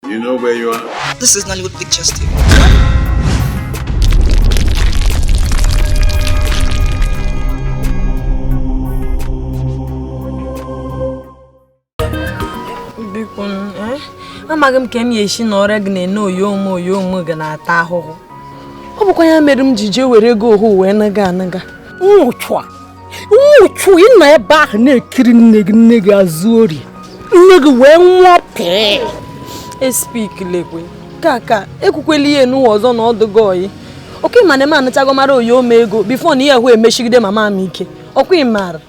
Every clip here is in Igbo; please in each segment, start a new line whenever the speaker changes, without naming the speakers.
You know where you are?
This is Nollywood Pictures TV.
Biko, amaghị m ka m ya-esi na ọrịa gị na-ene oyo ome gị na-ata ahụhụ. Ọ bụkwa ya mere m ji jee were ego ohu wee naga anaga.
Nwụchụ nwụchụ ị nọ ebe ahụ na-ekiri nne gị, nne gị azụ ori, nne gị wee nwụọ pịị.
Espikilekwe ka ekwukwela ihe n'ụwa ọzọ na ọdụgo oyi. Ọkwa ịma na m anachago mara oyo ome ego bifo na ihe ahụ emechigide mama m ike. Ọkwa ịmara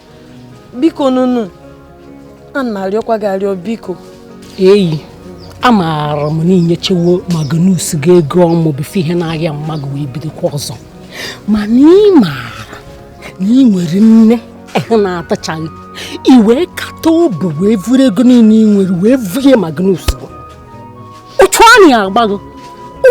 biko nunu ana m arịọkwa gị arịọ biko.
Eyi amaara m na inyechewo Magnus gị ego ọmụ bifo ihe na-arịa mmadụ wee bidokwa ọzọ, mana ị maara na ị nwere nne ehụ na-atachaghị, i wee kata obi wee vuru ego niile ị nwere wee vunye Magnus gị. Ụchụ a na-agba gị,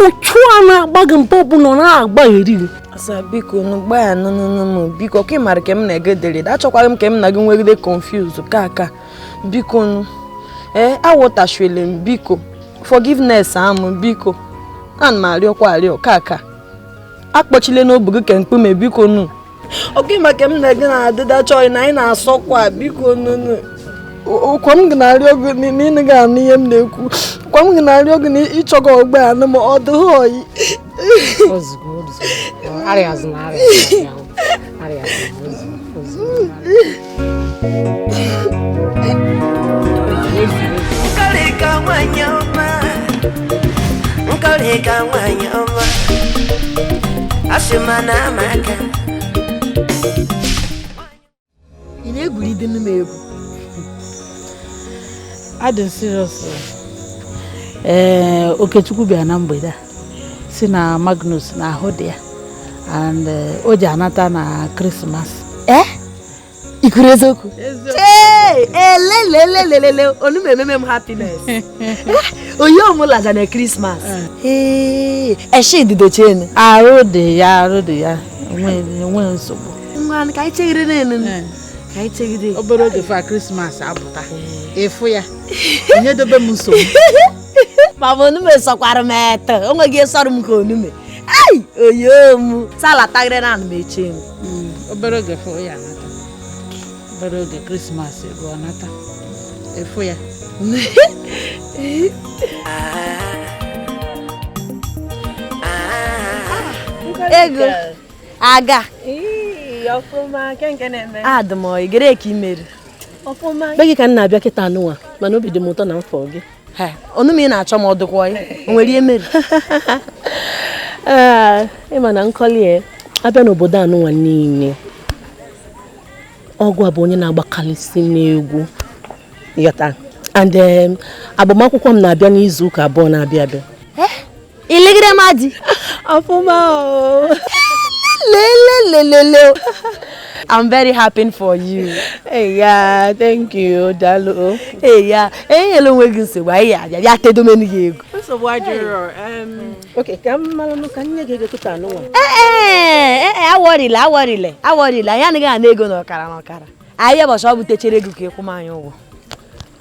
ụchụ a na-agba gị mgbe ọbụla ọ na-agba eri gị.
Asa biko nu gbaa nụnụnụ m biko, ka ị mara ka m na-egedere achọkwaghị m ka m na gị nwegide confuse ka biko nu. Awọtashwele m biko, forgiveness amụ biko, ana m arịọkwa arịọ ka akpọchile n'obu gị ka mkpume biko nu. Ọkwa ịma ka m na gị na-adịda chọghị na anyị na-asọkwa biko nunu. Ụkwa m gị na-arịọ gị na ị ga-anụ ihe m na-ekwu. Ụkwa m gị na-arịọ gị na ịchọga ọgba anụ ma ọ dịghị oyi.
Ozugbo ozugbo arịazina arịazina arịazina ozugbo.
Nkarịka nwanyị ọma, nkarịka nwanyị ọma, asị m na ama aka.
Ị na-egwuride m egwu?
Adị serious. Okechukwu bịara na mgbede a si na Magnus na ahụ dị ya and o ji anata na Krismas.
I kwuru eziokwu? Elelelelelele onu m ememe m happiness. Oyi m laja na Krismas. Ee, eshi didochenu.
Arụ dị ya, arụ dị ya, enweghị nsogbu.
Ngwa ka anyị chegide n'elu. Ka anyị chegide.
Obere oge fa Krismas apụta. Ịfụ ya. Onye dobe m nsogbu.
Mama onume sọkwara m eto. O nweghị sọrọ m ka onume. Ai, oyo m. Sala tagịrị na m eche m.
Obere oge fa ya anata. Obere oge Krismas ego anata. Ịfụ ya.
Ego aga. Adịm gere ka imere.
Be gị ka m na-abịa kịta anụnwa, mana obi dị m ụtọ na mfọ gị.
Ọnụ m ị na-achọ m ọ dịkwa ya? O nwere ihe mere?
Ee, ịma na nkọli abịa n'obodo anụnwa niile, ọgwụ a bụ onye na-agbakalịsị n'egwu. Yọta. And agbamakwụkwọ m na-abịa n'izu ụka abụọ na-abịa abịa.
Ilegide m adị?
Ọfụma o.
Lelelelele. I'm very happy for you.
Hey, yeah, thank you, Dalo.
Hey, yeah. Enyela onwe gị nsogbu, anyị abịa bịa tedomenu gị ego.
Nsogbu adịrọ. Okay, ka m mara ka nne gị ego kịta anụnwa.
Ee, awọrịla awọrịla awọrịla, anyị anaghị ana ego n'ọkara n'ọkara. Anyị ụbọchị ọ bụ techere ego ka ịkwụ m anyị ụgwọ.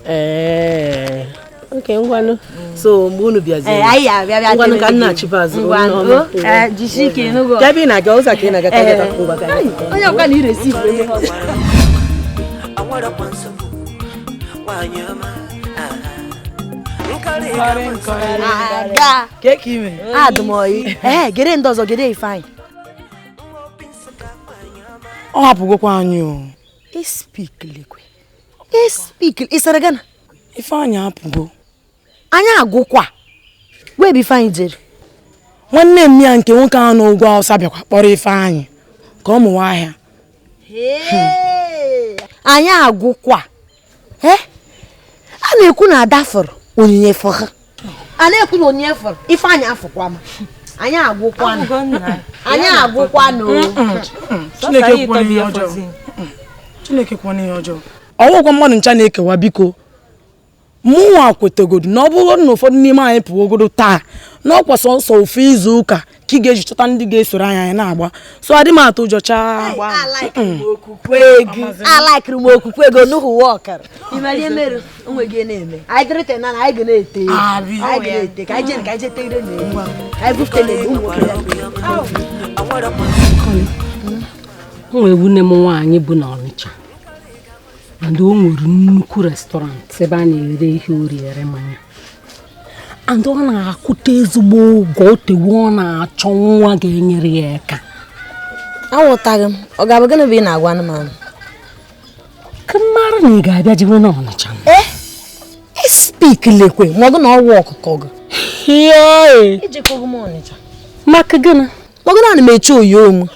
Ee, okay, ngwanụ. So mgbe unu bịaziri.
Anyị abịa bịa.
Ngwanụ ka nna achịba azụ.
Ngwanụ. Jisie ike n'ụgwọ.
Ka ebe ị na-aga, ụzọ ka ị na-aga ka ị ga ngwa ka.
Onye ọbụla na iresi ife. Aga. Adị m oyi. Ee, gere ndị ọzọ, gere Ifeanyị.
Ọ hapụgokwa anyị o.
Espikilekwe. Espikil, ị sara gana?
Ifeanyị apụgo.
Anyị agụkwa. Wee bụ Ifeanyị jere.
Nwanne m ya nke nwoke ahụ n'ugwu Awụsa bịakwa kpọrọ Ifeanyị ka ọ mụwa ahịa.
Anyị agụkwa. A na-ekwu na ada fọrọ onyinye fọrọ. A na-ekwu na onyinye fọrọ Ifeanyị afọkwa m. Anyị agụkwa. Anyị agụkwa no.
Chineke kwuo n'ihe ọjọọ. Chineke kwuo n'ihe ọjọọ. Ọwụkwa mmadụ ncha na-ekewa biko. Mụnwa kwetegodu na ọ bụrụ na ụfọdụ n'ime anyị pụgogodo taa na ọkwa sọnsọ ofu izu ụka ka ị ga-eji chọta ndị ga-esoro anyị anyị na-agba, so adị m atụ ụjọ chaa.
Alaikiri m okwukwe ego n'uhu wọkara ịmara ihe mere onwe gị na-eme anyị dịrịte na anyị ga na-ete, anyị ga na-ete ka anyị jee, ka anyị jee tegide na egwu, ka anyị bufute na egwu ụmụ nwoke.
O nwere nwunne m nwaanyị bụ na Ọnịcha, and o nwere nnukwu restaurant ebe a na-ere ihe oriri mmanya, and ọ na-akwụta ezigbo ụgwọ. Otewe ọ na-achọ nwa ga-enyere ya aka.
Aghọtaghị m, ọ ga-abụ gịnị bụ ị na-agwa anụmanụ?
Ka mara na ị ga-abịa jiwe na Ọnịcha.
Espik lekwe ma ọ bụ na ọ wụ ọkụkọ gị.
Hie!
Ejekọghị m Ọnịcha.
Maka gịnị?
Ma ọ bụ na ana m eche oyo m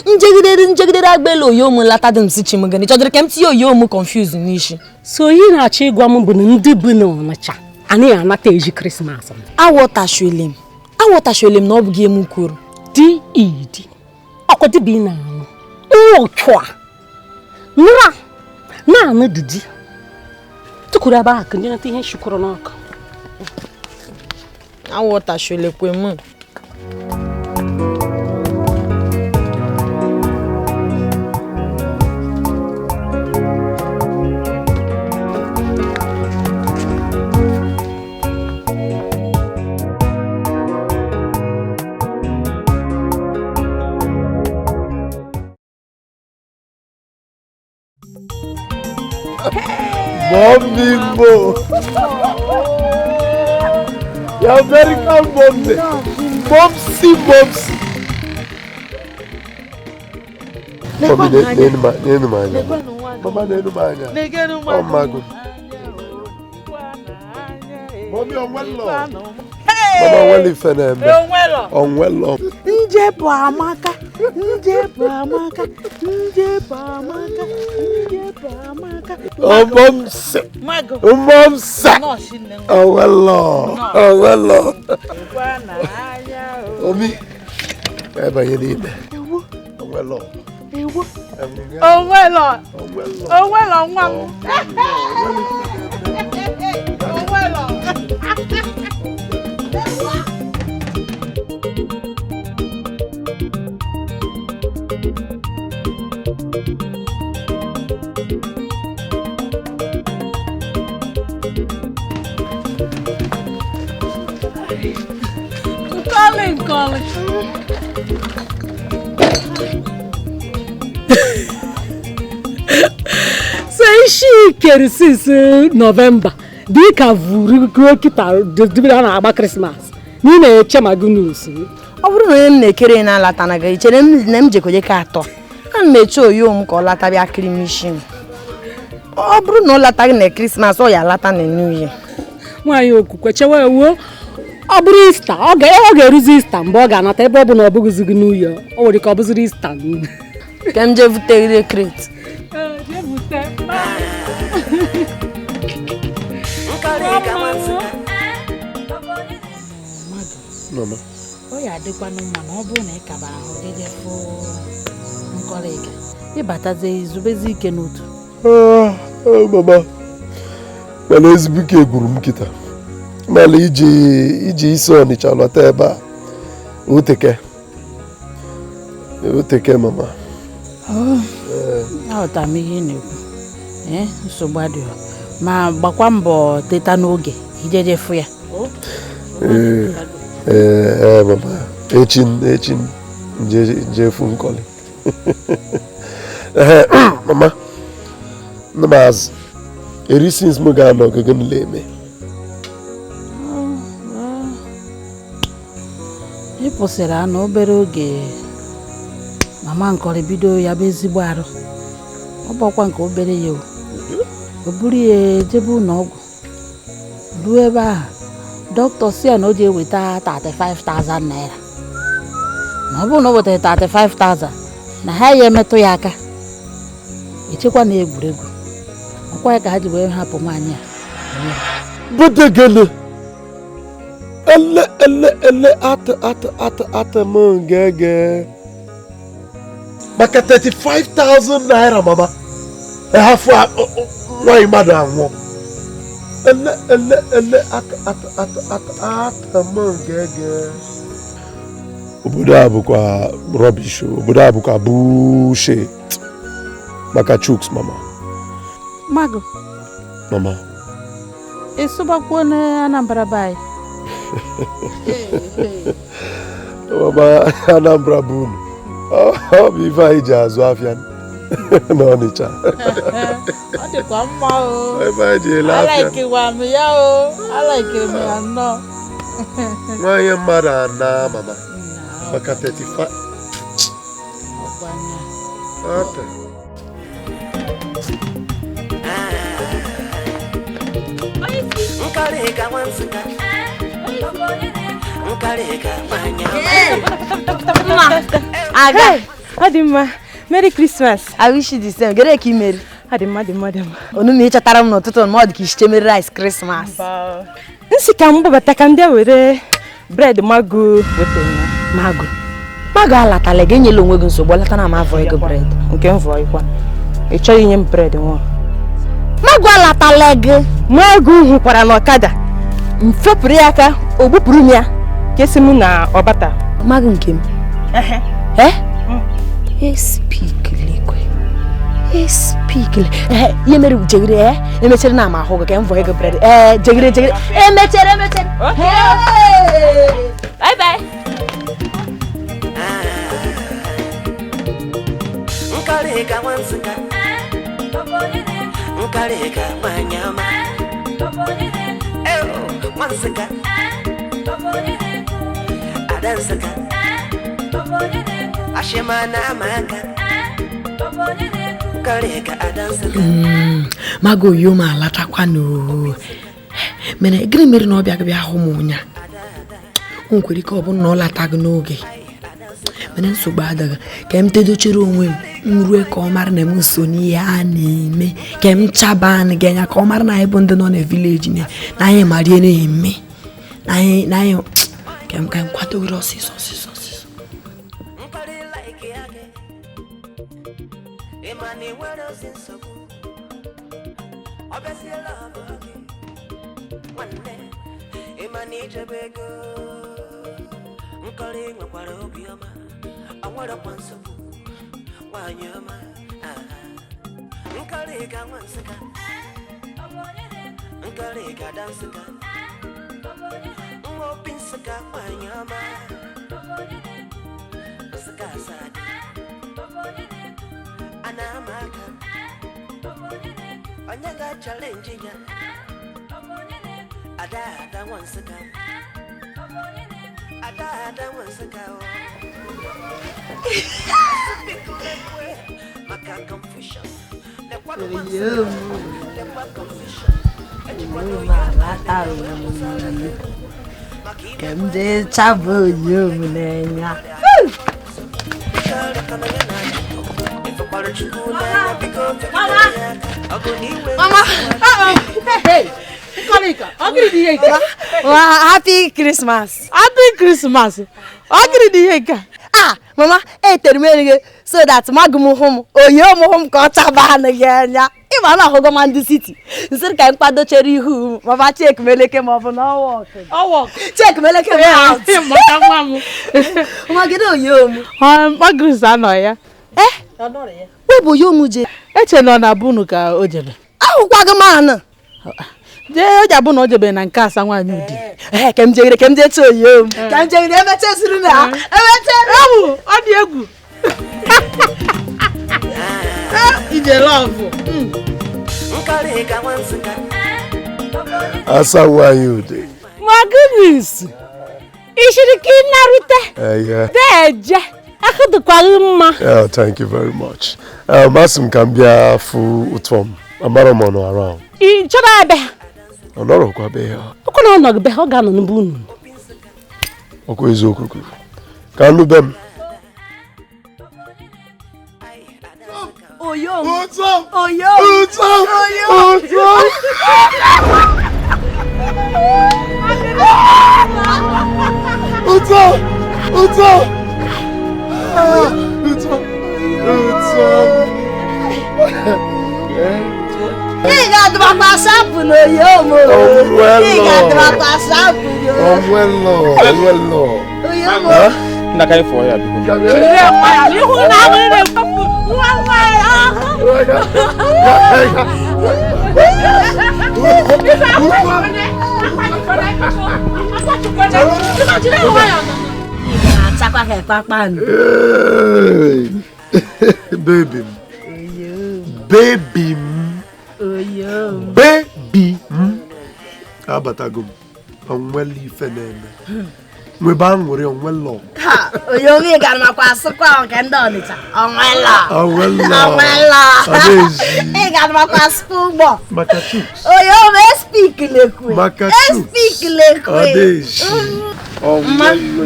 njegidere njegidere agbelu oyo m lata dị m si chi m gịnị chọdịrị ka m tinye oyo m confuse n'isi.
So ihe na-achọ ịgwa m bụ na ndị bi n'Ọnịcha anaghị anata eji Krismas?
Aghọtashwele m, aghọtashwele m na ọ bụ gị m kwuru.
Di idi ọkwa dibịa ị na-anụ nwa otu a nra na-anụ didi tukwuru ebe ahụ ka ndị nata ihe shukwuru n'ọkụ.
Aghọtashwelekwe m.
Mommy Mo. Your American mommy. Momsy, momsy. Mommy, nenu ma, nenu ma anya. Mama, nenu ma anya. Oh, mago. Mommy, onwelo. Mama, onwelo ife na-eme. Onwelo.
Nje bụ amaka, nje bụ amaka, nje bụ amaka, nje bụ amaka.
Oh, momsy. Momsy. Onwelo. Onwelo. Omi. Ebanye n'ime. Onwelo.
Ewo. Onwelo. Onwelo nwa m. Onwelo.
Nkọli, nkọli. So ishi kere since November dịka vuru kịta dibere a na-agba Krismas na ị na-eche Magnus.
Ọ bụrụ na onye m na-ekere na-alata na gị chere m na m jekonye ka atọ, ana m eche oyo m ka ọ lata bịa kiri m isi m. Ọ bụrụ na ọ lataghị na Krismas, ọ ya alata na New Year.
Nwaanyị okwukwe chewe ewuo, ọ bụrụ Ista ọ ga-eruzi Ista mgbe ọ ga-anata, ebe ọ bụ na ọ bụghịzi gị New Year, o nwere ka ọ bụziri Ista.
Ka m jee butere crate.
Mama.
Ọ ya adịkwanụ mma na ọ bụrụ na ị kabara ahụ jeje fụ Nkọlịka, ịbatazie izubezi ike n'otu.
Mama, mana ezigbo ike gwuru m kịta. Mana iji isi Ọnịcha lọta ebe a oteke oteke mama.
Aghọtara m ihe ị na-ekwu. Nsogbu adịghị, ma gbakwa mbọ teta n'oge ijeje fụ ya.
Ee mama, echi echi nje fụ Nkọli. Mama, nna m azụ eri since m ga-anọ ogige m eme.
Ị kwụsịrị anụ obere oge mama Nkọli bido ya bụ ezigbo arụ. Ọ bụkwa nke obere ya o buru ya jebe ụlọ ọgwụ, ruo ebe ahụ dọkịta si ya na o ji eweta 35,000 naira, na ọ bụrụ na o wetara 35,000 na ha ya emetụ ya aka. Echekwa na egwuregwu ọkwa ya ka ha ji wee hapụ nwaanyị a.
Budegele ele ele ele ata ata ata ata m ngege maka 35,000 naira mama. Ehafụ nwaanyị mmadụ anwụọ. Ele ele ele ata ata ata ata ata m ngege. Obodo a bụkwa rubbish, obodo a bụkwa bullshit. Maka chuks, mama.
Mago.
Mama.
Ị sụbakwuo na Anambra be anyị?
Mama, Anambra bụ unu. Ọ bụ ife anyị ji azụ afịa n'Ọnịcha.
Ọ dịkwa mma o.
Ife anyị ji ele afịa.
Alaikwa m ya o. Alaikiri m ya nnọọ.
Nwaanyị mmadụ ana, mama. Maka 35. Ata.
Nkarịka nwa Nsụka. Nkarịka nwanyị
Mma. Aga.
Ọ dị mma. Merry Christmas.
I wish you the same. Gere ka imeri.
Ọ dị mma, dị mma, dị mma.
Onu ma ị chatara m n'ụtụtụ ma ọ dị ka ichiche mere rice Christmas.
Nsị ka m gbabata ka m bịa were bread Mago wetara ya.
Mago. Mago alatala gị, enyela onwe gị nsogbu, lata na m avọ ego bread.
Nke m vọọ ịkwa. Ị chọghị inye m bread nwa.
Mago alatala gị.
Mago hụkwara n'ọkada. M fepụrụ ya aka, o gbupụrụ m ya. Ka esi m na ọbata.
Mago nke m. Eh? Espikilekwe. Espikile. Eh, ihe mere jegire eh? Emechere na m ahụ gị ka m vọọ ego bread. Eh, jegire jegire. Emechere emechere.
Okay. Bye bye.
Nkarịka nwa Nsụka. Nkarịka nwanyị ọma. Nwa Nsụka. Ada Nsụka. Ashịma na ama aka. Nkarịka Ada Nsụka.
Mago yo ma alatakwa no. Mere gịnị mere na ọ bịa bịa hụ m ụnya? O nwekwara ike ọ bụrụ na ọ lataghị n'oge. Mana nsogbu adịghị ka m tedochere onwe m rue ka ọ mara na m so n'ihe a na-eme, ka m chaba anị gị anya ka ọ mara na anyị bụ ndị nọ na vileji na anyị mara ihe na-eme na anyị ka m kwadoro ọsịsọ ọsịsọ ọsịsọ.
Nkọrị nwekwara obiọma, ọ nwerekwa nsogbu, nwanyị ọma. Nkọrị ka nwa Nsụka, nkọrị ka ada Nsụka, nwa obi Nsụka, nwanyị ọma. Nsụka asaa a na-ama aka, onye ga-achalenji ya? Ada ada nwa Nsụka. Ada ada nwa Nsụka o. Maka confusion. Lekwa nwa Nsụka. Lekwa confusion.
Ka m jee chaba oyo m n'anya. Mama!
Hey! Nkarịka, ọ gịnị dị ihe nke a?
Happy Christmas.
Happy Christmas. Ọ gịnị dị ihe nke a?
Ah, mama, etere m elu gị so that mago m hụ m, oyo m hụ m ka ọ chaba anụ gị anya. Ịma na ahụgo ma ndị city. Nsịrị ka m kwadochere ihu m, mama chek meleke ma ọ bụ na ọwa ọkụ.
Ọwa ọkụ.
Chek meleke m out.
Maka nwa m.
Nwa gịnị oyo m?
Magnus anọ ya.
Eh? Wee bụ oyo m je?
Eche na ọ na-abụ unu ka o jebe.
Ahụkwaghị m anụ.
Jee o ji abụ na o jebe na nke asa nwaanyị ụdị.
Eh, ka m jegere ka m jee tụọ oyo m. Ka m jegere emecheziri na. Emechere.
Ewu, ọ dị egwu. Ije lọvụ.
Nkarịka nwa Nsụka.
Asa nwaanyị ụdị.
Magnus, ishiri ka ị narute.
Yeah.
Deje, ahụ dịkwa gị mma.
Yeah, thank you very much. Asị m ka m bịa fụ ụtọ m. Amara m ọ nọ around.
Ị chọrọ abịa?
Ọ nọrọkwa be ya.
Ọkụ na ọ nọgị be ha, ọ ga-anọ n'be unu.
Ọkwa eziokwu kwuru. Ka nụ be m.
Oyo m.
Ụtọ!
Oyo m.
Ụtọ!
Oyo m.
Ụtọ! Ụtọ! Ụtọ! Ụtọ! Ụtọ!
Ị ga-adịba makwa sapụ na oyo m.
Onwelo.
Ị ga-adịmakwa sapụ yo.
Onwelo, onwelo.
Oyo m.
Nna ka anyị fụọ ya biko.
Ihu na ahụ na-ekpopụ nwa nwa ya.
Achakwa ka kpakpando.
Hey. Baby m. Baby m.
Oyo m.
Baby m. Abatago m. Onwelo ife na-eme. Nwebe aṅụrị onwelo.
Ha, oyo m ị gara makwa asụkwa nke ndị Ọnịcha. Onwelo.
Onwelo.
Onwelo.
Ọ na-ezi.
Ị gara makwa asụkwa ụgbọ.
Maka chuks.
Oyo m espik lekwe.
Maka chuks.
Espik lekwe.
Ọ na-ezi. Onwelo.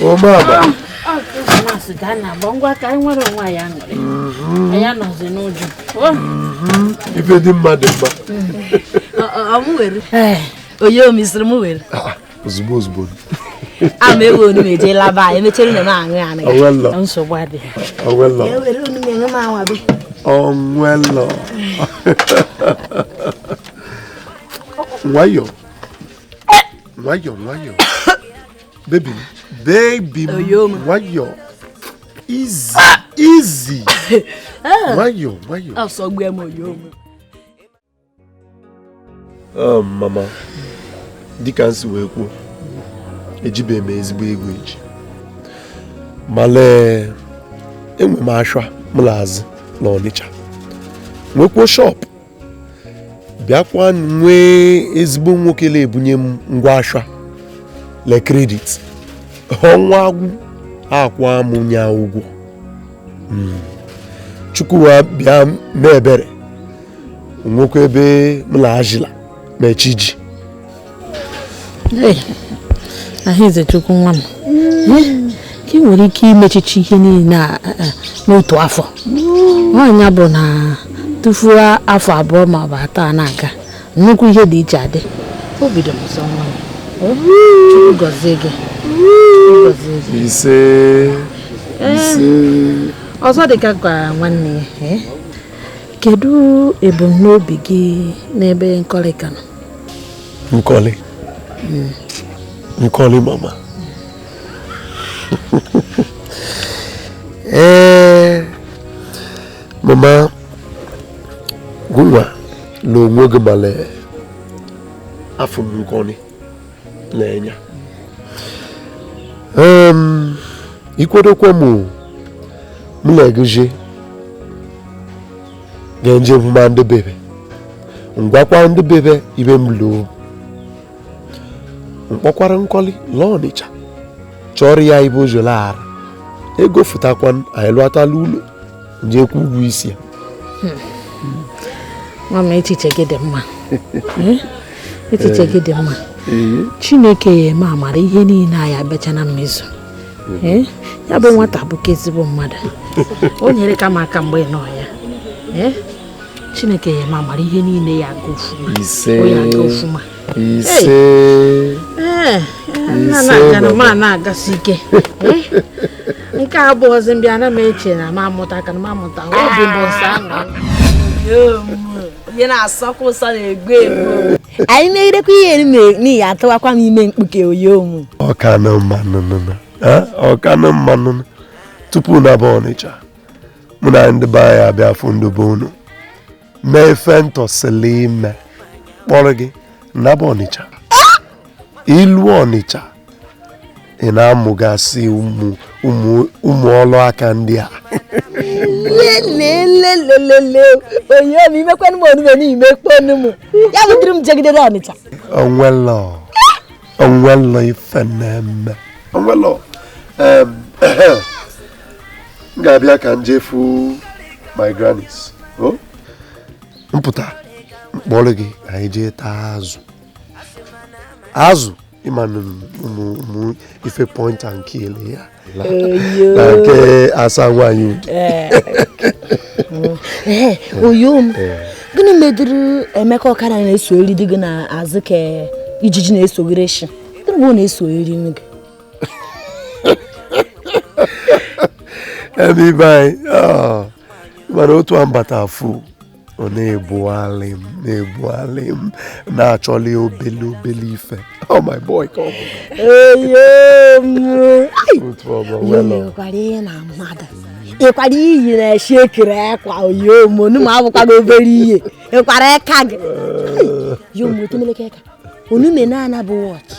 Omaba.
Krismas ka a na-agba ngwa ka anyị nwere onwe anyị aṅụrị. Anyị anọzi n'ụjọ.
Ife dị mma dị mma.
Ọ mụ were. Oyo m isiri m were.
Ozugbo ozugbo.
Ama ewe onu m eje laba anyị emechere na m aṅụ ya anaghị.
Onwelo.
Nsogbu adịghị.
Onwelo.
Ewere onu m enwe m anwa be.
Onwelo. Nwayọ. Nwayọ nwayọ. Baby m. Baby m.
Oyo m.
Nwayọ. Easy. Easy. Nwayọ nwayọ.
Ọsọ gbe m oyo m.
Mama, dịka m si wee kwuo, ejibeghị m ezigbo ego eji. Ma lee, enwe m ashwa m na-azụ n'Ọnịcha. Nwekwuo shop. Bịakwa nwee ezigbo nwoke na-ebunye m ngwa ashwa le credit. Ọnwa agwụ akwa m nya ụgwọ. Chukwu wa bịa mee ebere. Nwoke ebe m na-ajila ma echi ji.
Ee, Ahụeze Chukwu nwa m. Ka ị nwere ike imechichi ihe niile n'otu afọ. Nwaanyị bụ na tufuo afọ 2 ma ọ bụ 3 na-aga, nnukwu ihe dị iche adị. Obi dị m ụsọ nwa m. Chukwu gọzie gị. Chukwu gọzie gị.
Ise. Ise.
Ọzọ dị ka gwa nwanne ya, kedu ebumnobi gị n'ebe Nkọli ka nọ?
Nkọli? Nkọli mama. Ee, mama, gụnwa na onwe gị mara afọ m Nkọli na-enye. Ikwadokwa m m na-eguzie ga-eje ma ndị bebe ngwakwa ndị bebe ibe m loo mkpọkwara Nkọli lụọ Ọnịcha chọrọ ya ibe ụzọ laghara ego fụtakwa anyị lụatala ụlọ nje kwụ ụgwọ isi ya.
Mama, echiche gị dị mma. Echiche gị dị mma. Chineke ya eme amara ihe niile anyị abịacha na mmezu. Ya bụ nwata bụ ka ezigbo mmadụ. O nyere ka m aka mgbe ị nọ ya. Chineke ya eme amara ihe niile ya aga ofuma.
Ise.
O ya aga ofuma.
Ise.
Ee, na na-agasi ike. Nke a abụghịzi mbịa na m eche na m amụta ka m amụta obi bụ nsọ aṅụrị.
Ihe na-asọkwa ụsọ na-egbu egbu. Anyị megirekwa ihe n'ihi atụwakwa m ime mkpuke oyo m.
Ọka na mmanụ ọka na mmanụ tupu na bụ Ọnịcha mụ na ndị be anyị abịa afụ ndị be unu mee ife ntọsịlị ime kpọrọ gị naba Ọnịcha ilu Ọnịcha ị na-amụgasị ụmụ ọlụ aka ndị a.
Lelelelelele onye m imekwanụ m onume n'ime kponu m ya butere m jegidere Ọnịcha.
Onwelo onwelo ife na-eme onwelo. M ga-abịa ka m jefu my grannies. Mpụta mkpọrọ gị anyị jee taa azụ azụ ịmanụ ụmụ ife point and kill ya na nke asa nwaanyị ụdị.
Oyo m, gịnị meduru Emeka Ọkara na-eso eri dị gị n'azụ ka ijiji na-esoghere shi? Gịnị bụ ọ na-eso eri gị?
Ebe ibe anyị mana otu a mbata afụ Ọ na-ebughalị m, na-ebughalị m, na-achọli obele obele ife. Oh my boy, ka ọ bụ.
Ịkwara ihe na mmadụ, ịkwara iyi na-eshi ekere akwa oyomo nu ma abụkwa gị obere ihe. Ịkwara eka gị yomo etemeleke eka onume na-ana bụ wọchị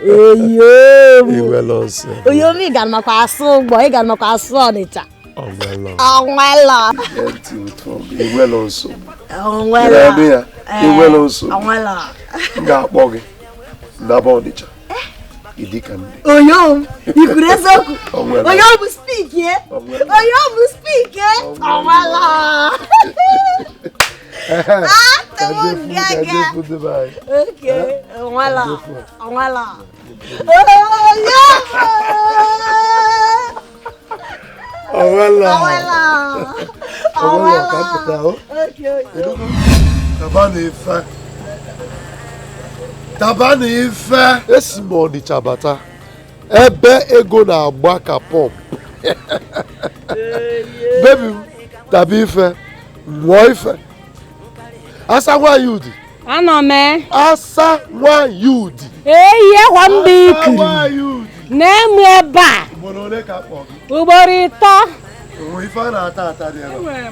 oyomo. Oyomo ị gara makwa asụ ụgbọ, ị gara makwa asụ Ọnịcha. Onwelo.
Enwelo nsogbu. Enwelo nsogbu. M ga-akpọ gị n'aba Ọnịcha. Ịdị ka ndị.
Oyom, ikwuru eziokwu. Oyom bụ speak ye. Oyom bụ speak ye. Onwelo. Atụmụ gaga. Okay, onwelo. Onwelo. Oyom.
Onwelo.
Onwelo.
Okay. Taba na ife. Taba na ife. Esi m Ọnịcha bata. Ebe ego na-agba ka pọmpụ. Baby, taba ife. Mụọ ife. Asa nwaanyị udi.
Anọ m.
Asa nwaanyị udi.
Eyi ekwa mba ikiri. Na-emu ebe a.
Ugboro ole ka akpọ gị?
Ugboro 3.
Onwe ife a na-ata ata dị ebe a.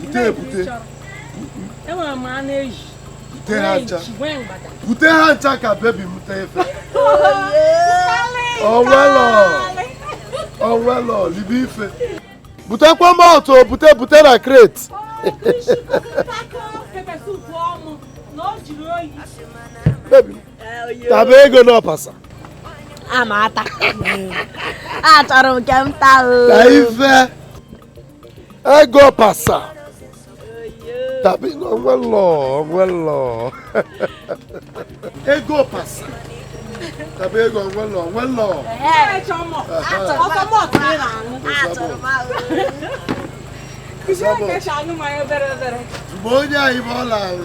Bute ebute.
Enwere m anụ eji.
Bute ha ncha. Bute ha ncha ka bebi m tee efe. Onwelo. Onwelo, libe ife. Butekwa mọtụ, bute bute na crate. Baby, taba ego n'ọpasa.
Ama ata. Achọrọ m ka m taa o.
Ta ife. Ego pasa. Tabi onwelo, onwelo. Ego pasa. Tabi ego onwelo, onwelo. Onye anyị bụ ọla ahụ.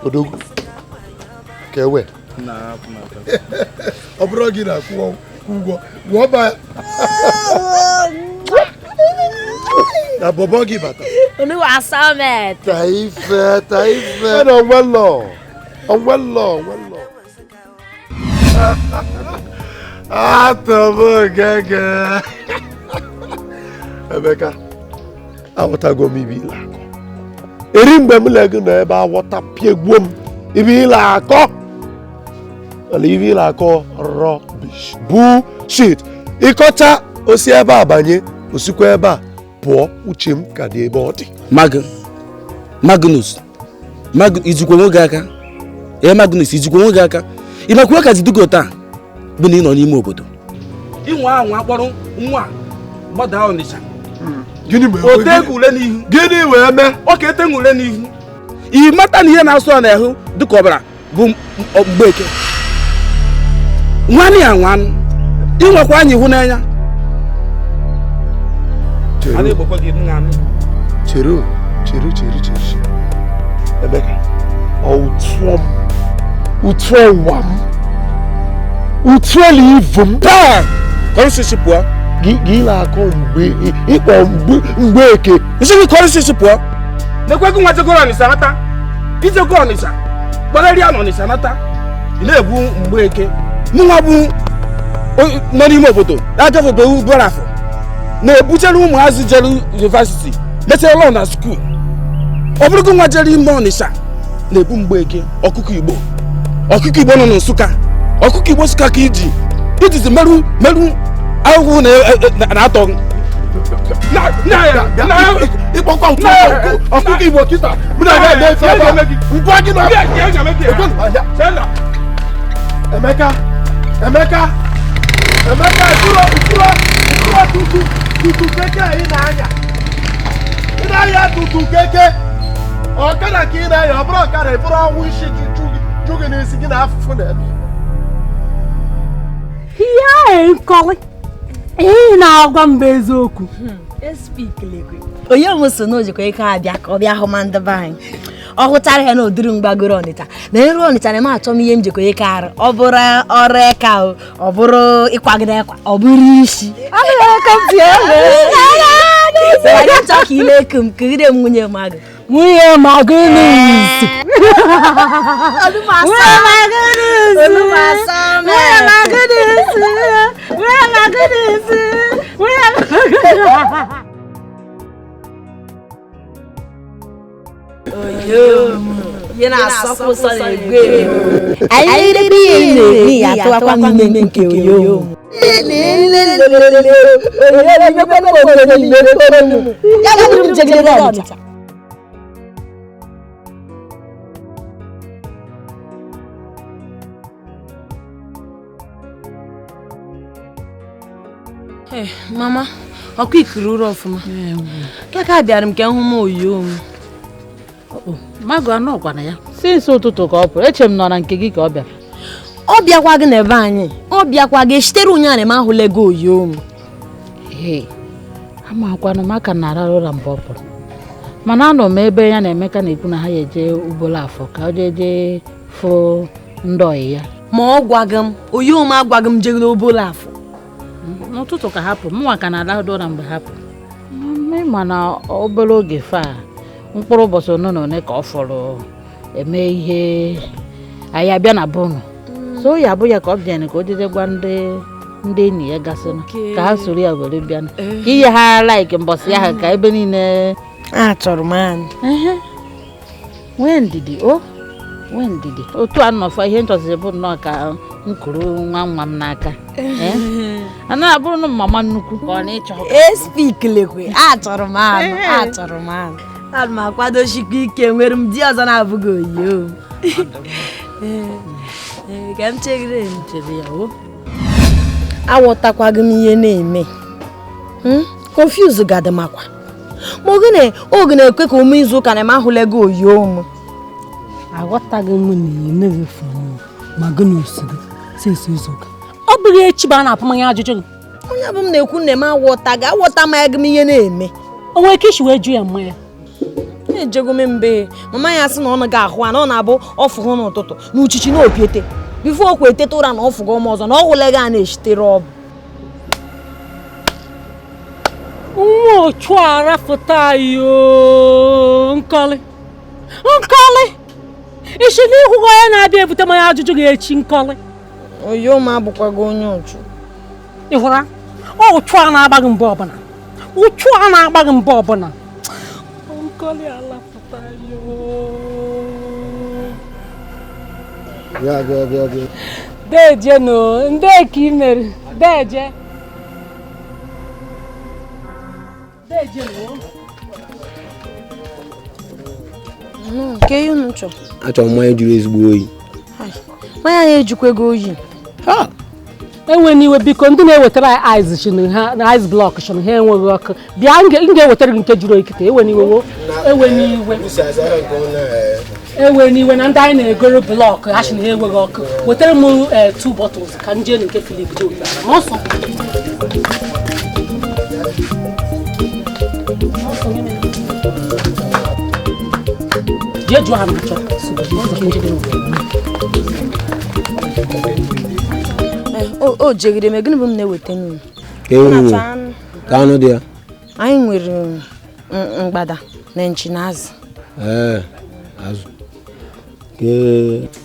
Odogwu. Kewe. Ọ bụrụ gị na-akwụ ụgwọ, gwụọ ba na bọbọ gị bata.
Unu asamet.
Ta ife, ta ife. Na onwelo. Onwelo, onwelo. Atọmụ gege. Emeka, aghọtago m ibe ile akọ. Eri mgbe m le gị nọ ebe aghọta piegbuo m ibe ile akọ. Ala ibe ile akọ rubbish, bullshit. Ịkọcha osi ebe a banye, osikwa ebe a pụọ, uche m ka dị ebe ọ dị.
Magnus, ijikwa onwe gị aka. Ee, Magnus, ijikwa onwe gị aka. Ị makwa ka zidugo taa bụ na ị nọ n'ime obodo. Inwe anwa akpọrọ nwa gbada Ọnịcha.
Gịnị
n'ihu?
Gịnị wee mee?
Ọ ka ete ule n'ihu. Ị mata na ihe na-asụ ọ na-ehụ dịka ọbara bụ Mgbeke. Nwanne ya nwanụ. Inwekwa anyị hụ n'anya.
Chere, chere, chere, chere. Emeka, ọ ụtụọ m, ụtụọ ụwa m, ụtụọ na ivu m.
Taa, kọrịsịsị pụọ.
Gị na-akọ mgbe ịkpọ Mgbeke.
Nsị gị kọrịsịsị pụọ. Nekwe gị nwa jegoro Ọnịcha nata. Ijego Ọnịcha, gbarịa n'Ọnịcha nata. Ị na-ebu Mgbeke. Mụnwa bụ nọ n'ime obodo, agafebe ugboro afọ. Na-ebutere ụmụazị jere yunivasiti, mechere lọ na skuul. Ọ bụrụ gị nwa jere ime Ọnịcha na-ebu Mgbeke ọkụkọ Igbo. Ọkụkọ Igbo nọ na Nsụka. Ọkụkọ Igbo Nsụka ka iji ijizi merụ merụ ahụhụ na-atọ.
Ịkpọkwa ọkụkọ Igbo kịta mụ na ga eme ife ebe a. Ngwa gị na Emeka, Emeka, Emeka, ifuro, ifuro, ifuro tutu, tutu keke ị na-anya. Ị na-anya tutu keke. Ọkada ka ị na-anya, ọ bụrụ ọkada ifuro ọnwụ isi ju gị n'isi gị na afụfụ na-eme.
Ihe nkọlị, ị na-agwa m bụ eziokwu.
Onye m so na o jikwa ike abịa ka ọ bịa hụ ma ndị be anyị. Ọ hụchara ya na odiri mgbagoro Ọnịcha na nru Ọnịcha na m achọ m ihe m jikọ ike arụ ọ bụrụ ọrụ eka ọ bụrụ ịkwagide akwa ọ bụrụ isi chọ ka ime eku m kugide m nwunye magụ
nwunye Magnus
Hey, mama, ọkụ ikiri ụra ọfụma. Kaka bịara m ka hụ m oyo m.
Mago anọ gwana ya. Since ụtụtụ ka ọ pụrụ, eche m nọ na nke gị ka ọ bịara.
Ọ bịakwa gị n'ebe anyị. Ọ bịakwa gị sitere ụnyaahụ m ahụla ego oyo m.
Ee. Amakwanụ m aka na-arara ụra mgbe ọ pụrụ. Mana anọ m ebe ya na Emeka na-ekwu na ha ya eje ugboro afọ ka ọ jee jee fụ ndị ọyị ya.
Ma ọ gwaghị m, oyo m agwaghị m jegoro obolo afọ.
N'ụtụtụ ka hapụ mụnwa ka na-alahụ ụra mgbe hapụ mana obere oge fa mkpụrụ ụbọchị one na one ka ọ fọrọ eme ihe anyị abịa na bụnụ so ya abụ ya ka ọ bịara ka o jide gwa ndị enyi ya gasịrị ka ha soro ya were bịa ka ihe ha like mbọsị ahụ ka ebe niile
achọrọ m anyị
nwee ndidi o nwee ndidi otu a nọfa ihe nchọziri bụ nnọọ ka m kuru nwa nwa m n'aka a na-abụrụ na mama nnukwu ka ọ na-ịchọ
espikilekwe achọrọ m anụ achọrọ m anụ ana m akwadochikwa ike nwere m di ọzọ na-abụghị oyo ka m chegide m
chere ya o
aghọtakwaghị m ihe na-eme confuse gadị makwa ma oge na-ekwe ka ụmụ izu ụka na m ahụla ego oyo m
aghọtaghị m na emeghị fon Magnus gị since izu ụka ọ bụghị echi bụ a na-apụ mmanya ajụjụ gị
onye bụ m na-ekwu nne m aghọtaghị aghọta m ego m ihe na-eme
o nwere ike isi wee jụ ya mmanya
na-ejego m mbe mama ya sị na ọ naghị ahụ a na ọ na-abụ ọfụgụ n'ụtụtụ na uchichi na opiete bifo okwu eteta ụra na ọfụgo m ọzọ na ọ hụla ego a na-echitere ọbụ
nwa ochu arafụta yo nkọlị nkọlị isi n'ihu onye na-abịa ebute mmanya ajụjụ gị echi nkọlị
oyo m abụkwaghị onye ụchụ
ị hụra ọ ụchụ a na-agba gị mbọ ọbụla ụchụ a na-agba gị mbọ ọbụla nkọlị alapụta yo
bịa bịa bịa bịa
deje no ndị ka ị mere deje deje no
nke ihe unu chọrọ
achọrọ mmanya jụrụ ezigbo oyi
mmanya na-ejikwa ego oyi
enwe n'iwe biko ndị na-ewetara anyị ice shinu ha na ice block shinu ha enweghị ọkụ bịa m ga-ewetara gị nke jụrụ oyi kịta ewe n'iwe wo ewe n'iwe ewe n'iwe na ndị anyị na-egoro blọk ha shi na ha enweghị ọkụ wetara m 2 bottles ka m jee na nke Philip jee wetara m ọsọ jee jụọ ha na-achọ
o jegide m gịnị bụ m na-eweta n'ụlọ
ka anụ dị ya
anyị nwere mgbada na nchi na azụ
ee azụ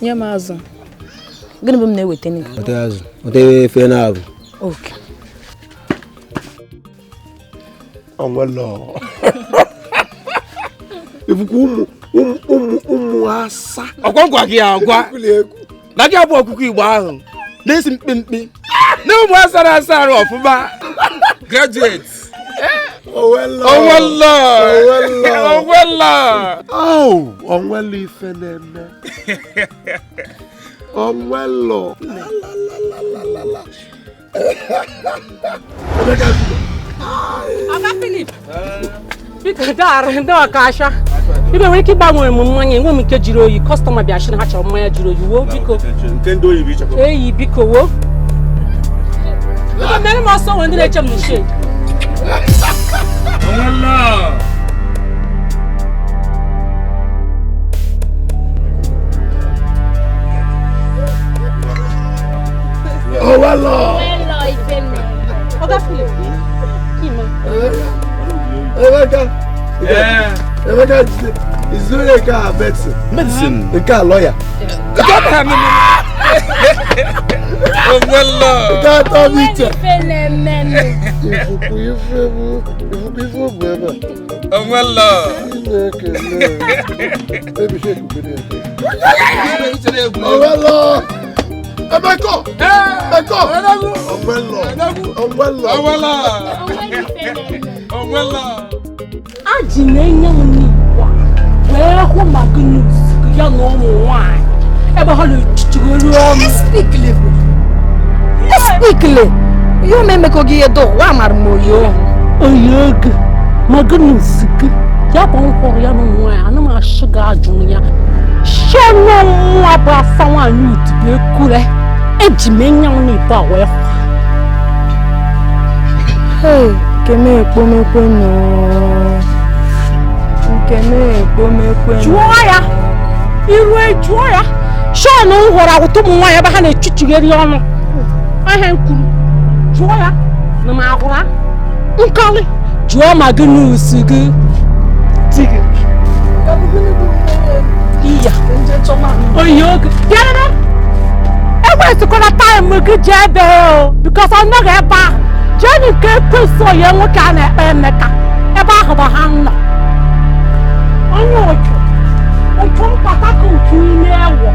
nye m azụ gịnị bụ m na-eweta n'ụlọ
weta azụ weta efe na abụ
oke
onwelo ifukwu ụmụ ụmụ asa
ọgwa ngwa gị agwa na gị abụ ọkụkọ Igbo ahụ na-esi mkpimkpi na ụmụ asara asa arụ ọfụma graduate
onwelo
onwelo
oh onwelo ife na-eme onwelo la
Aga Philip biko daar ndị ọkasha ibe nwere ike ịgbanwere m mmanya enwe m nke jiri oyi kọstọma bịa sị na ha chọrọ mmanya jiri oyi wo biko
nke ndị oyi bụ ịchọkwa
eyi biko wo biko mere m ọsọ nwere ndị na-eche m n'uche
onwelo
Izu onye nke a medicine.
Medicine.
Nke a lawyer.
Onwelo.
Nke atọ m iche. Ifuku ife bụ ifuku ife bụ ebe a.
Onwelo.
Chineke mee. Baby shake ugodi ya. Onwelo. Emeko. Emeko. Onwelo. Onwelo.
Onwelo. Onwelo.
Aji na-enye m n'igwe wee hụ Magnus ya na ụmụ nwaanyị ebe ha na-echichigoro ọnụ.
Espikle ihe ome emekọ gị ihe do wa mara m oyo.
Oyo gị Magnus gị ya bụ nkwọrọ ya na ụmụ nwaanyị ana m achụ gị ajụ ya shenu nwa bụ asa nwaanyị utubu ekure eji m enye m n'igwe a wee hụ.
Hey, keme ekpomekwe no. Nkeme ekpomekwe no.
Jụọ ya iru jụọ ya shọn hụrụ awụta ụmụ nwaanyị ebe ha na-echichigheri ọnụ ahịa nkwuru jụọ ya na m ahụra nkọli jụọ Magnus gị di gị iya oyi oge bịara ekwesịkwara taịm gị jee ebe o bikos ọ nọghị ebe ahụ jee nke ekwesị onye nwoke a na-ekpe Emeka ebe ahụ bụ ha nọ onye ụchụ ụchụ mkpata ka ụchụ ime ewọ.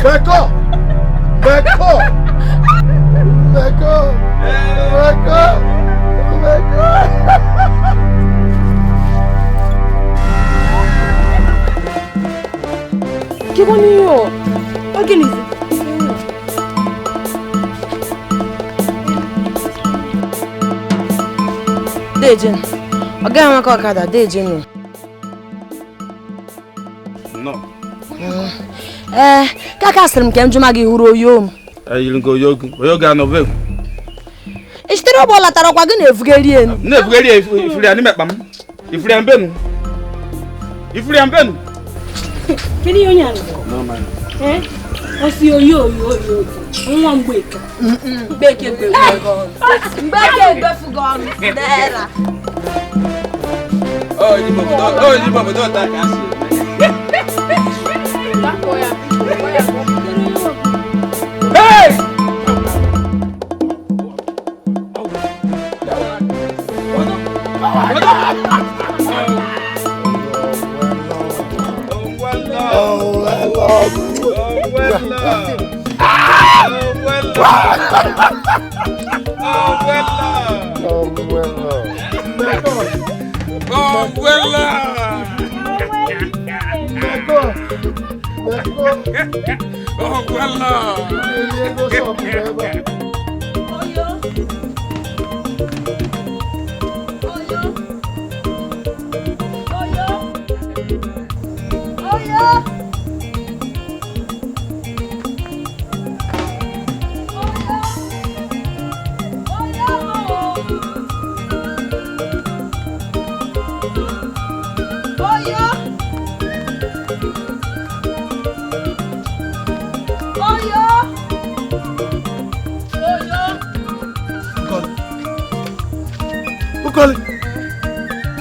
Meko! Meko! Meko! Meko! Meko!
Kiboniyo. Oginizi. Dejen. Ọ gaghị maka ọkada dejen nụ.
No.
Ee, kaka sịrị m ka m jụma gị hụrụ oyo m.
Eyiri nke oyo oyo ga-anọ be.
Ị sitere ụgbọ latara ọkwa gị na-evugeri enu.
Na-evugeri ifuru ya n'ime akpa m. Ifuru ya mbenu. Ifuru ya mbenu.
Kedu ihe onye a na-akọ? Eh? Ọ sị oyo oyo oyo nwa Mgbeke.
Mgbeke egbefugo ọnụ. Mgbeke egbefugo ọnụ. Dera.
Oh, Igbo obodo taa ka asị. Hey!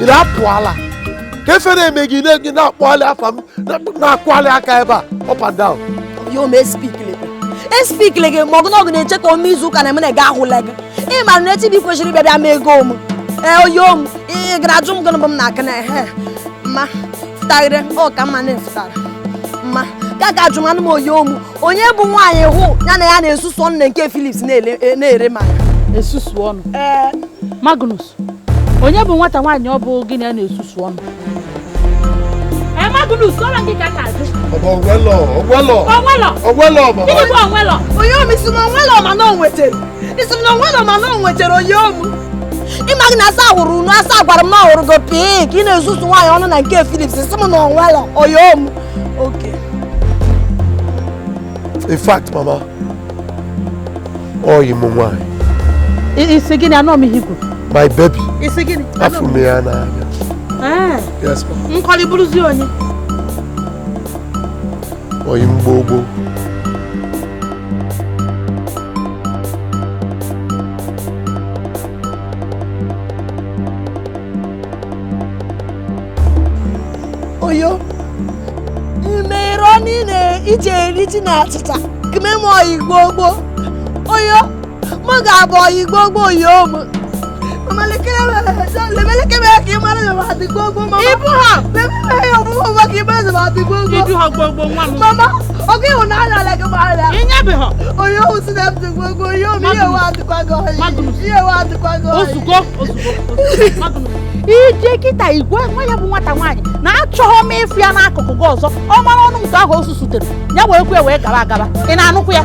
Ị na-apụ ala ka efe na-eme gị na-akpọghalị afa m na-akwalị aka ebe a up and down.
Yo m espikle gị ma ọgụ na ọgụ na-eche ka ome izu ụka na eme na ga ahụla gị. Ị mara na echi bụ kwesịrị ịbịa bịa ma ego m. Ee oyo m ị gara ajụ m gịnị bụ m na-aka na ehe mma fụtagịrị ọ ka mma na-efụtara mma ka ka ajụ m anụ m oyo m onye bụ nwaanyị hụ ya na ya na-esusu ọnụ na nke Philips na-ere maka
esusu ọnụ. Ee Magnus onye bụ nwata nwaanyị ọ bụ gị na ya na-esusu ọnụ?
Ee Magnus ọla gị ka na-ajụ.
Ọ bụ onwelo onwelo
onwelo
onwelo mama.
Gịnị bụ onwelo?
Onye om isi na onwelo ma na o nwetara isi na onwelo ma na o nwetara onye om ịma gị na asa hụrụ unu asa gwara m na ọ hụrụ gị pii ka ị na-esusu nwaanyị ọnụ na nke Philips si m na onwelo onye om. Okay.
In fact mama ọ yi m nwaanyị.
Isi gịnị anọ m ihe ikwu?
My baby.
Isi gịnị?
Afụ m ya n'anya.
Eh.
Yes, ma'am.
Nkọli bụrụzi onye?
Oyi mgbogbo.
Oyo, imere niile ije eri ji na achịcha kememe oyi gbogbo. Oyo, mụ ga-abụ oyi gbogbo oyo m. Mama lekere ka ị mara na adị gbogbo mama. Ibu ha. Lememe ya ọmụmụ ụwa ka ị mara na adị gbogbo.
Ibu ha gbogbo nwa m.
Mama, ọgụ ịhụnanya ala gị mara.
Ịnyebeghị.
Oyo si na m dị gbogbo oyo m ihe wa adịkwa gị oyi. Ihe wa adịkwa gị oyi.
Ozugbo ozugbo. Ije kịta igwe nwa ya bụ nwata nwaanyị na-achọghọ m ịfụ ya n'akụkụ gị ọzọ ọ mara ọnụ nke ahụ o susutere ya wee kwe wee gaba agaba ị na-anụkwu ya.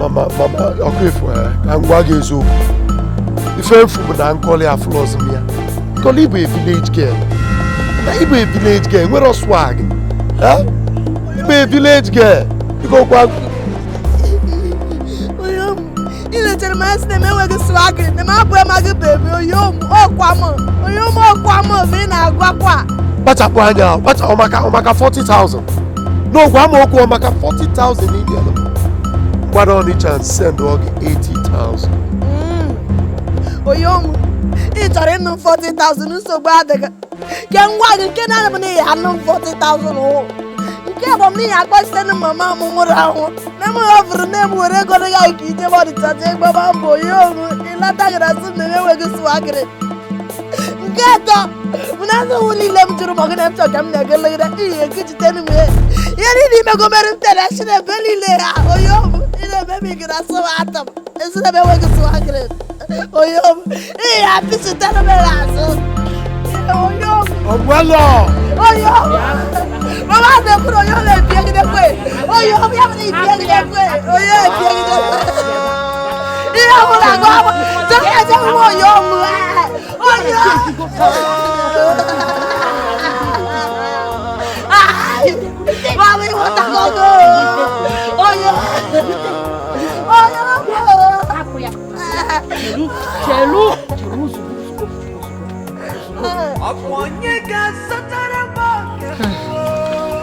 Mama, mama, ọkụ efu ka m gwa gị eziokwu. Ife efu bụ na Nkọli afụlọzi m ya. Nkọli bụ a village girl. Na ịbụ a village girl nwere swag. Ịbụ a village girl. Biko gwa
ilechere m anya sị na m enweghị swag na m abụghị amaghị bebi oyom ọkwa m oyom ọkwa m ma ị na-agwakwa.
Kpachapụ anya ọmaka 40,000. N'okwu amaokwu ọmaka 40,000 n'India. Mgbada Ọnịcha send ọ gị 80,000.
Oyom, ị chọrọ ịnụ 40,000 nsogbu adịghị. Ke ngwa gị nke na-anụ bụ na ị anụ 40,000 ụwụ. Nke bụ m n'ihi akpọchite na mama m nwụrụ anwụ. Na m họfụrụ nne m were ego dị ya nke ije Ọnịcha jee gbaba mbọ oyom ịlata gara sị m na m enweghị swagịrị. Nke atọ bụ na nsogbu niile m jụrụ ma ọ gị na m chọrọ ka m na-egelegide ihe ekijite m ihe niile imegomere m tere shi na ebe niile ha oyom ị na-eme m ị gara sị m atọ m esi na m enweghị swagịrị. Oyom, ihe apịchitere m n'azụ. Oyom.
Ọgwelo.
Oyom. Mama na-ekwu na oyom na-ebiegidekwe. Oyom ya bụ na ibiegidekwe. Oyom ebiegidekwe. Ihe ọbụla gụ abụ. Jekwa eje nwa oyom. Oyom. Mama ịghọtagogo. Oyom. Oyom.
Chelu.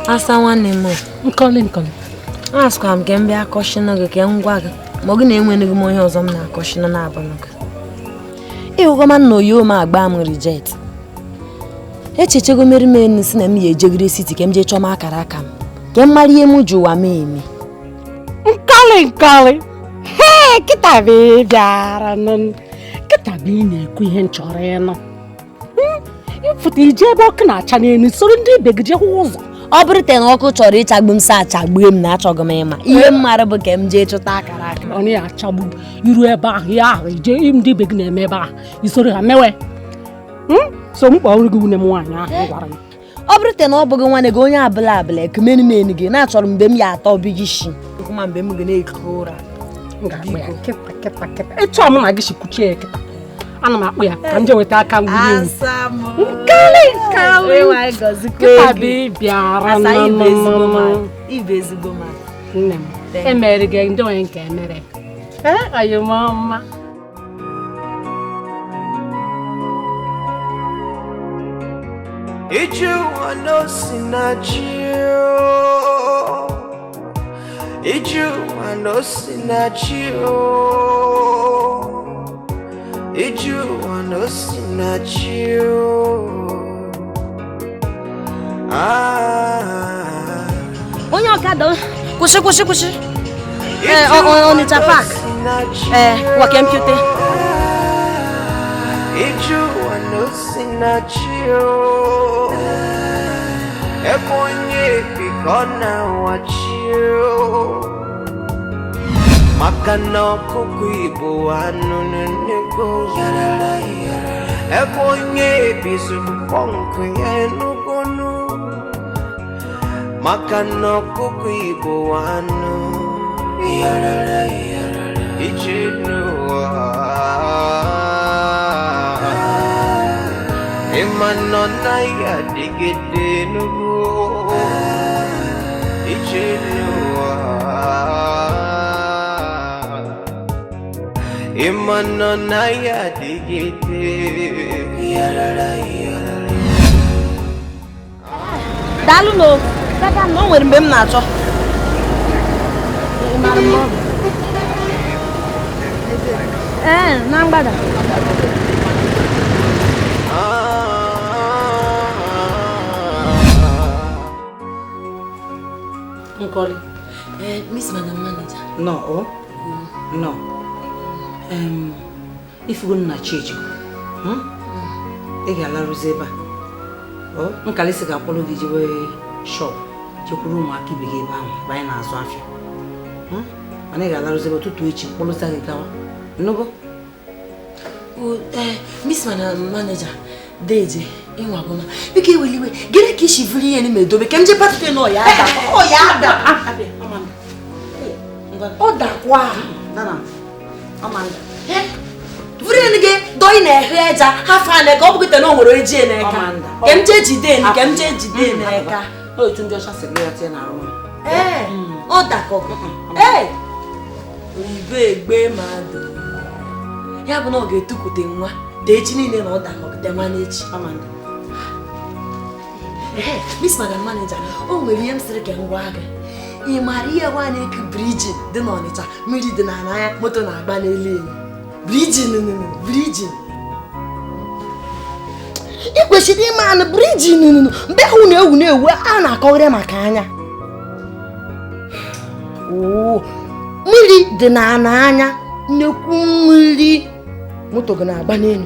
Asa nwanne m.
Nkọli Nkọli.
Asịkwa m ka m bịa akọshịnụ gị ka m gwa gị ma ọ gị na-enweghị m onye ọzọ m na-akọshịnụ na-abụnụ gị. Ịhụgọma nna oyo m agba m reject. Echechego mere m enu si na m ya ejegide siti ka m jee chọọ m akara aka m ka m mara ihe m ji ụwa m eme.
Nkọli Nkọli. Hee, kịta bụ ị bịara nụ. Kịta bụ ị na-ekwu ihe m chọrọ ịnụ. Ịfụta ije ebe ọkụ na-acha n'elu soro ndị ibe gị jee hụ ụzọ.
Ọ bụrụ te na ọkụ chọrọ ịchagbu m sị achagbue m na achọghị m ịma. Ihe m mara bụ ka m jee chụta akara aka.
Ọ na-achagbu iru ebe ahụ ya ahụ ije ndị ibe gị na-eme ebe ahụ isoro ha mewe. So m kpọrọ gị nwunye m nwaanyị ahụ m gwara m.
Ọ bụrụ te na ọ bụghị nwanne gị onye abụla abụla ekumenumenu gị na-achọrọ mgbe m ya atọ obi gị shi. Ma mgbe m ga na-eku ụra.
Kịta kịta kịta. Ịchọ m na gị sikwuchie ya kịta. Ana m akpụ ya ka m jee weta aka m wuli ewu. Nkọli Nkọli. Kịta bụ ị bịara nne m. Emere gị ndị onye nke emere. Ee, ayọmọma.
Iju anosinachi o. Iju anosinachi o. Iju anosinachi o. Ah.
Onye ọkada kwụsị kwụsị kwụsị. Ee, Ọnịcha park. Ee, wa kempute.
Iju anosinachi o. Ebe onye bikọ na-awachi o. Maka na ọkụkọ Igbo anụ n'ego. Ebe onye bizuru pọnkụ ya enugonu. Maka na ọkụkọ Igbo anụ ije n'ụwa. Ịma nọ na ya adịgide n'ugwu ije n'ụwa. Ịma nọ na ya adịgide.
Daalụ no. Kaka na o nwere mgbe m na-achọ. Ị mara mgbe ọ bụ? Ee, na mgbada.
Nkoli.
Miss Madam Manager.
No, oh. No. If you go na church, ị ga-alarụzi ebe a. Oh, Nkalịsị ga-akwụrụ gị jewe shop, jekwuru ụmụaka ibe gị ebe ahụ, ebe anyị na-azụ afịa. Mana ị ga-alarụzi ebe ụtụtụ echi, mkpụrụza gị gawa. Nnụgo?
Miss Madam Manager, deje, ịnwagoma. Biko eweliwe, gịnị ka isi vụrụ ihe n'ime edobe? Ka m jee patute na ọya ada. Ọya ada. Ọ dakwa. Vụrụ ihe gị dọị na-ehe eja, ha fa na ka ọ bụgịte na o nwere eji n'eka. Ka m jee jide ka m jee jide n'eka.
Otu ndị ọcha sị gị ya tie n'arụ.
Ee, ọ dakọ. Ee, oyibo egbe mmadụ. Ya bụ na ọ ga-etukwute nwa dị echi niile na ọ dakọgide nwa n'echi. Ee, Miss Madam Manager, o nwere ihe m sịrị ka m gwa gị. Ị maara ihe nwa na-eku briji dị n'Ọnịcha, mmiri dị n'anya, moto na-agba n'elu elu. Briji briji. Ị kwesịrị ịma na briji nụnụ mgbe ahụ na-ewu na-ewu a na-akọgharị maka anya. Oo, mmiri dị n'anya, nnekwu mmiri moto gị na-agba n'elu.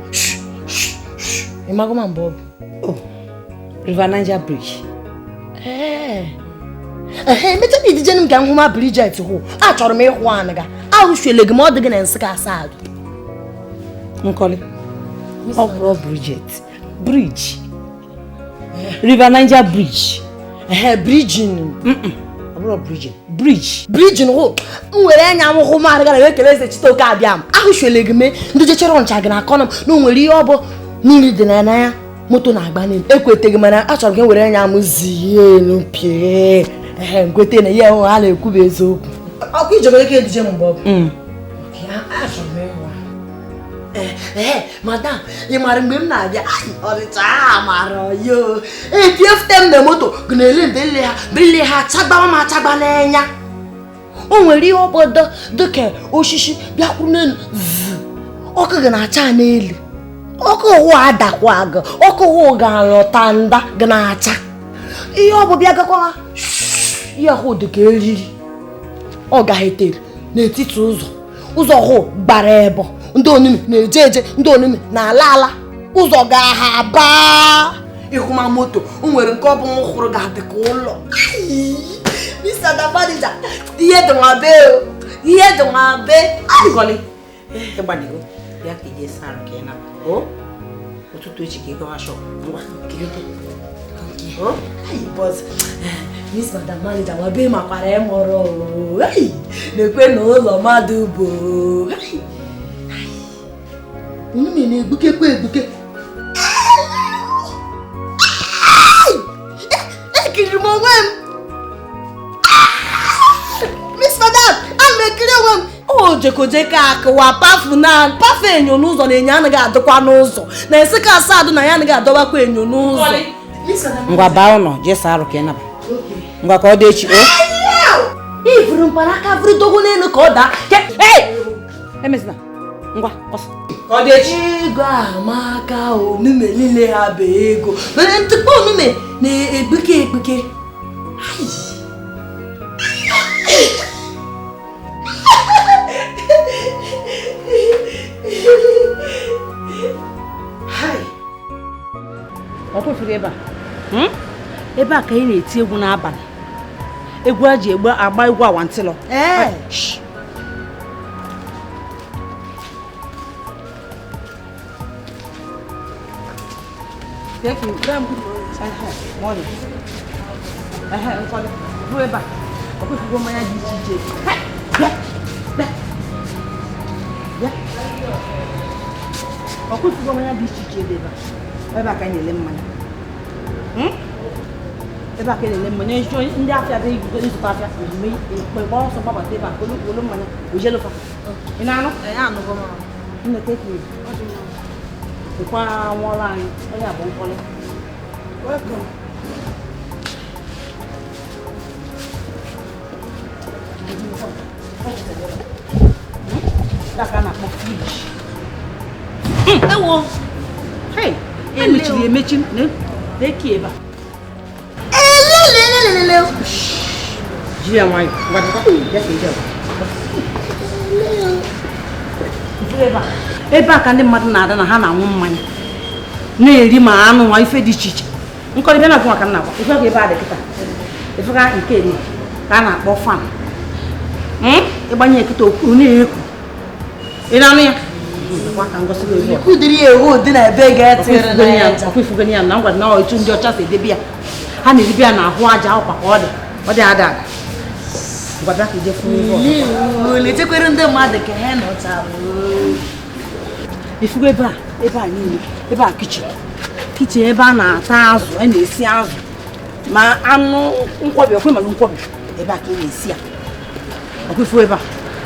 Ị mago ma mgbe ọ bụ?
River Niger Bridge.
Ee. Emecha na ijije m ka m hụ ma Bridget hụ. Achọrọ m ịhụ anụ ga. Ahụchuele gị ma ọ dị gị na Nsụka asaa.
Nkoli. Ọ bụrụ Bridget. Bridge. River Niger Bridge.
Ee, bridge.
Ọ bụrụ bridge. Bridge.
Bridge hụ. M were anya m hụ ma gara ekele eze Chitoke abịa m. Ahụchuele gị mee ndị jechere ncha gị na akọnọ m na o nwere ihe ọ bụ mmiri dị n'anya moto na-agba n'elu. Ekweteghị mana achọrọ m ka m were anya m zie elu pie. Ee, nkwete na ihe ahụ a na-ekwu bụ eziokwu. Ọkụ ijegoro ike eduje m mgbe ọ bụ. Achọrọ m ịhụ. Ee, madam, ị mara mgbe m na-abịa Ọnịcha a mara yo. Etiefute m na moto gị na-ele mbele ha bele ha achagbawa m achagba n'enya. O nwere ihe obodo dịka osisi bịakwuru n'elu zzz. Ọkụ gị na-acha n'elu. Ọkụ ụwa adakwa gị, ọkụ ụwa ga-alọta nda gị na-acha. Ihe ọ bụ bịa gakwa ihe ahụ dị ka eriri. Ọ gaghetere n'etiti ụzọ. Ụzọ hụ gbara ebo. Ndị onime na-eje eje, ndị onime na-ala ala. Ụzọ ga-aha baa. Ịhụma moto, o nwere nke ọ bụ m hụrụ ga-adị ka ụlọ. Mr. Manager, ihe dị nwa be o. Ihe dị nwa be.
Nkoli, ịgbanigo. Bịa ka ije saa arụ ka ị naba. O, ụtụtụ echi ka ị gawa shop. Ngwa, kilite. O?
Ai, boss. Miss Madam Manager, nwa be makwara ịmụrụ o. Na-ekwe na ụlọ mmadụ bụ. Unu na-egbukekwa egbuke. Ekiriri m onwe m. Miss Madam, ana m ekiri onwe m. O jekojeko akụwa pafu na pafu enyo n'ụzọ na enyo anaghị adọkwa n'ụzọ. Na Nsụka asadụ na ya anaghị adọbakwa enyo n'ụzọ.
Ngwa baa ụlọ, jee saa arụ ka ị naba. Ngwa ka ọ dị echi.
Ị vụrụ mkpanaka vụrụ dogo n'elu ka ọ daa.
Emezina. Ngwa, ọsọ. Ka ọ dị echi.
Ego amaka onume niile ha bụ ego. Mana ntụkpọ onume na-egbuke egbuke.
Ọ kwefuru ebe a. Ebe a ka ị na-eti egwu n'abalị. Egwu a ji agba egwu awantịlọ.
Ee.
Thank you. Morning. Nkoli. Ruo ebe a. Ọ kwefuru mmanya dị iche iche. Bịa. Bịa. Bịa. Ọ kwefuru mmanya dị iche iche dị ebe a. Ebe a ka anyị na-ele mmanya. Ebe a ka na-ele mmanya. Ndị afịa dị ịzụta afịa ozugbo ọsọ gbabata ebe a ka olu mmanya ojelufa. Ị na-anụ? Nne ka ekiri. Nkwa nwụọla anyị. Onye a bụ Nkoli.
Welcome.
Ka a na-akpọ friji. Ewo, hey, emechiri emechi na-eke ebe a.
Elelelelele.
Jiri ya nwayọ, ngwa bịa ka ije ebe a. Ebe a ka ndị mmadụ na-ada na ha na-aṅụ mmanya, na-eri ma anụ ma ife dị iche iche. Nkọli bịa na agwa ka m na-agwa. Ife ka ebe a dị kịta. Ife ka nke ni ka a na-akpọ fan. Ịgbanye kịta okwu na-eku. Ị na-anụ ya?
Kudiri ewu dị na ebe ga-etiri na ya.
Ọkwa ifugoni ya na ngwa na etu ndị ọcha si edebe ya. Ha na-edebe ya n'ahụ aja ọkwa ka ọ dị. Ọ dị ada ada. Ngwa bịa ka ije fụ ebe ọzọ.
Lechekwere ndị mmadụ ka ha nọchara.
Ifugo ebe a, ebe a niile, ebe a kichin. Kichin ebe a na-ata azụ, a na-esi azụ. Ma anụ nkwobi, ọkwa ịmalụ nkwobi, ebe a ka ị na-esi ya. Ọkwa ifugo ebe a.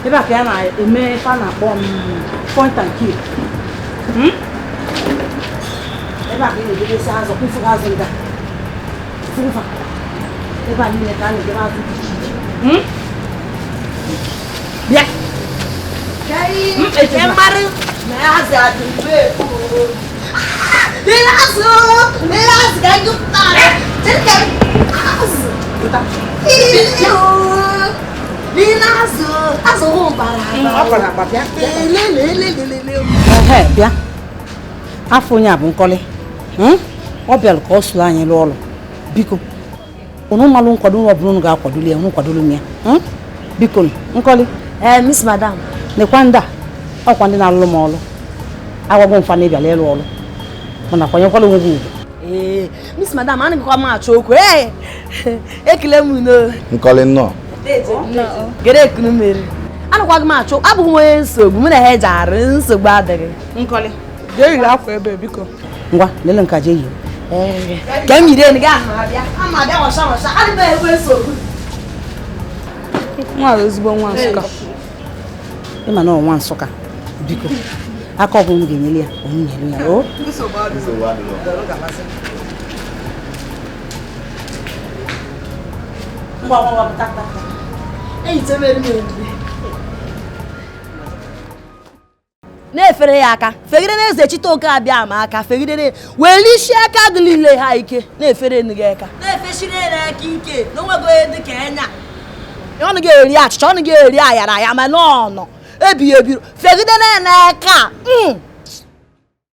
Ebe a ka ya na-eme ife a na-akpọ point and kill. Ebe a ka ị na-edebesi azụ, ọkwa ifugo azụ ndị a. Ifugo fa. Ebe a niile ka a na-edebe azụ dị iche iche. Bịa.
Mmadụ na-azụ adị mgbe azụ azụ ka anyị gụpụtara. Azụ. N'ile azụ, azụ hụ bara
agba. Ehe, bịa. Afọ onye a bụ Nkọli. Ọ bịara ka ọ sụrụ anyị lụọ ọrụ. Biko, unu malụ nkwado unu ọbụla unu ga-akwadoli ya, unu kwadolu m ya. Biko, Nkọli.
Ee, Miss Madam.
Nekwa ndị a, ọkwa ndị na-alụ m ọlụ. Agwagwo mfa na ịbịala ịlụ ọlụ. Mana kwanyekwala onwe gị ugwu.
Ee, Miss Madam, anaghịkwa m achọ okwu. Ee, ekele m unu.
Nkọli nnọọ.
Gere ekunu mmeri. Anakwaghị m achọ, abụghị m onye nsogbu, mụ na ha eji arụ nsogbu adịghị.
Nkọli.
Jee yiri akwa ebe biko.
Ngwa, lelee nka jee yiri.
Ka m yiri enu gị ahụ abịa. Ama abịa washa washa, adị m ekwe nsogbu.
Nwa ezigbo nwa Nsụka.
Ịma na ọ nwa Nsụka. Biko, aka ọbụla m ga-enyere ya, ọ nyere ya. O. Ngwa ngwa pụta pụta.
Na-efere ya aka, fegide na eze chite oke abịa ma aka, fegide weli isi aka gị niile ha ike, na-efere enu gị aka. Na-efesiri ya aka ike, na onwego onye dị ka enya. Ọnụ ga-eri achịcha, ọnụ ga-eri ayara ya, ma n'ọnọ ebi ebi fegide na aka.